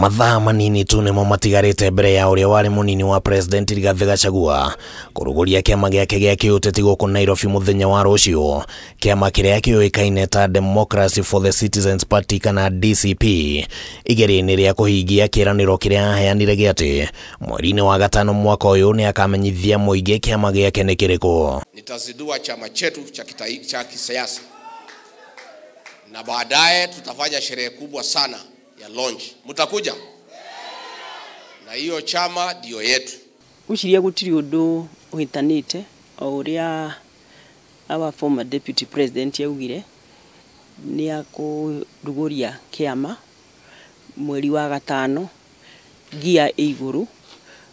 Mathaa manini tu nĩmo matigarĩte mbere ya ũrĩa warĩ mũnini wa President Rigathĩ Gachagua kũrugũria kĩama gĩake gĩa kĩũteti gũkũ Nairobi mũthenya wa rũciũ. Kĩama kĩrĩa kĩũĩkaine ta Democracy for the Citizens Party kana DCP igeria-inĩ rĩa kũhingia kĩĩranĩro kĩrĩa aheanire gĩa atĩ mweri-inĩ wa gatano mwaka ũyũ nĩ akamenyithia mũingĩ kĩama gĩake nĩ kĩrĩkũ. Nitazindua chama chetu cha kisiasa na baadaye tutafanya sherehe kubwa sana ya launch. Mutakuja? Na hiyo chama ndio yetu. Uciria gutiri undu uhitanite o uria our former deputy president yaugire ni akuruguria kiama mweri wa gatano ngia iguru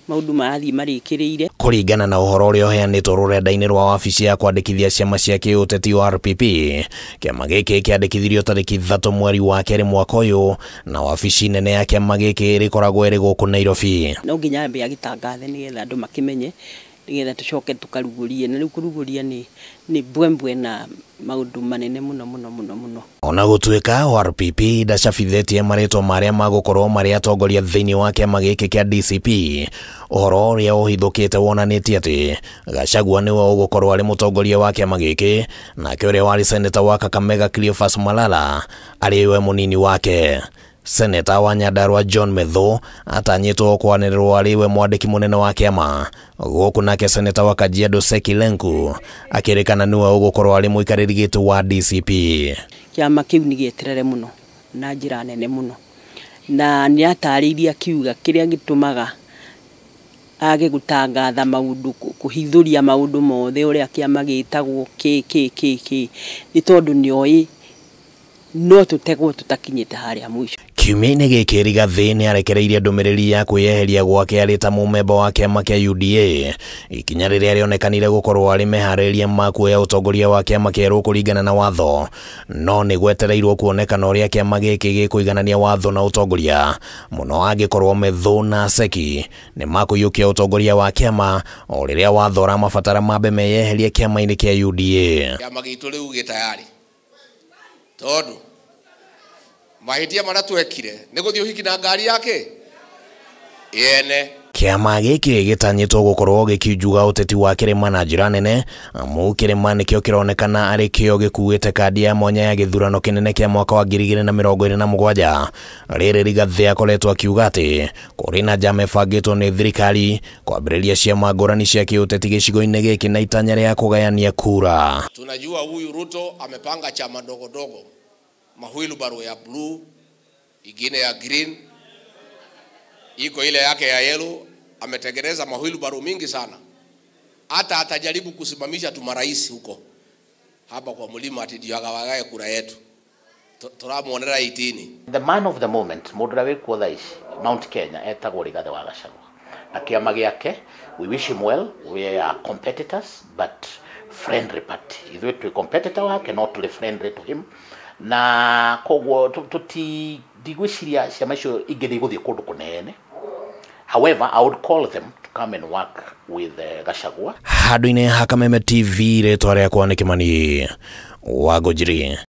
maundu marathii marikiriire. Kuringana na uhoro uria uheanitwo rurenda-ini rwa wabici ya kwandikithia ciama cia kiuteti ORPP, kiama giki kiandikithirio tariki 3 mweri wa keri mwaka uyu na wabici nene ya kiama giki irikoragwo iri guku Nairobi. No nginya ambe agitangathe nigetha andu makimenye nigetha tucoke tukarugurie, na riu kuruguria ni mbwembwe na maundu manene muno muno muno muno. Ona gutuika ORPP ndacabithitie maritwa maria magukorwo mari atongoria thiini wa kiama giki kia DCP, uhoro uria uhithukite wonanitie ati Gachagua niwe ugukorwo ari mutongoria wa kiama giki, nake uria wari seneta wa Kakamega Cleophas Malala ari we munini wake. Seneta wa Nyandarua John Methu atanyitwo kwanirirwo ari we mwandiki munene wa kiama, guku nake seneta wa Kajiado Seki Lenku akirikana niwe ugukorwo ari muikariri giti wa DCP. Kiama kiu ni gieterere muno na njira nene muno, na ni ataririe akiuga kiria gitumaga age gutangatha maundu kuhithuria maundu mothe uria kiama gitagwo ki ki ki ki ni tondu nioi no tutegwo tutakinyite haria mwisho. Kiumia-inĩ gĩkĩ Rigathĩ nĩ arekereirie ndũmĩrĩri ya kwĩyeheria gwake arĩ ta mũmemba wa kĩama kĩa UDA, ikinya rĩrĩa rĩonekanire gũkorwo arĩ meharĩrĩria ma kuoya ũtongoria wa kĩama kĩerũ kũringana na watho, no nĩ gwetereirwo kuonekana ũrĩa kĩama gĩkĩ gĩkũiganania watho na ũtongoria mũno angĩkorwo Methu na Seki nĩ makũiyũkia ũtongoria wa kĩama o rĩrĩa watho ũramabatara mambe meyeherie kĩama-inĩ kĩa UDA. Kĩama gitũ rĩu gĩ tayari tondu mahitia maria twekire nĩ gũthiĩ ũhiki na ngari yake yene. Kĩama gĩkĩ gĩtanyĩtwo gũkorwo gĩkiunjuga ũteti wa kĩrĩma na njĩra nene, amu kĩrĩma nĩkĩo kĩronekana arĩ kĩo gĩkuĩte kandi ya mwanya ya gĩthurano kĩnene kĩa mwaka wa 2027. Rĩrĩ Rigathĩ akoretwo akiuga atĩ kũrĩ na njama ĩbangĩtwo nĩ thirikari kwambĩrĩria ciama ngũrani cia kĩũteti gĩcigo-inĩ gĩkĩ na itanya rĩa kũgayania kura. Tunajua huyu Ruto amepanga chama ndogo ndogo, mahuilubaru ya blue, ingine ya green, iko ile yake ya yellow. Ametengeneza mahuilubaru mingi sana. Hata atajaribu kusimamisha tu marais huko hapa kwa mlima ati ndio agawagae kura yetu. Turamuonera itini. The man of the moment mundu uria wikuo thaa ici Mount Kenya etagwo Rigathĩ wa Gachagua, na kiama giake we wish him well. We are competitors but friendly party. Ithuĩ twĩ competitor wake not tũrĩ friendly to him, na koguo tuti ndigwiciria ciama icio ingĩ nĩ igũthiĩ kũndũ kũnene. However, I would call them to come and work with Gachagua. Handũ-inĩ ha Kameme TV, rĩtwa rĩakwa nĩ Kimani wa Ngũnjiri.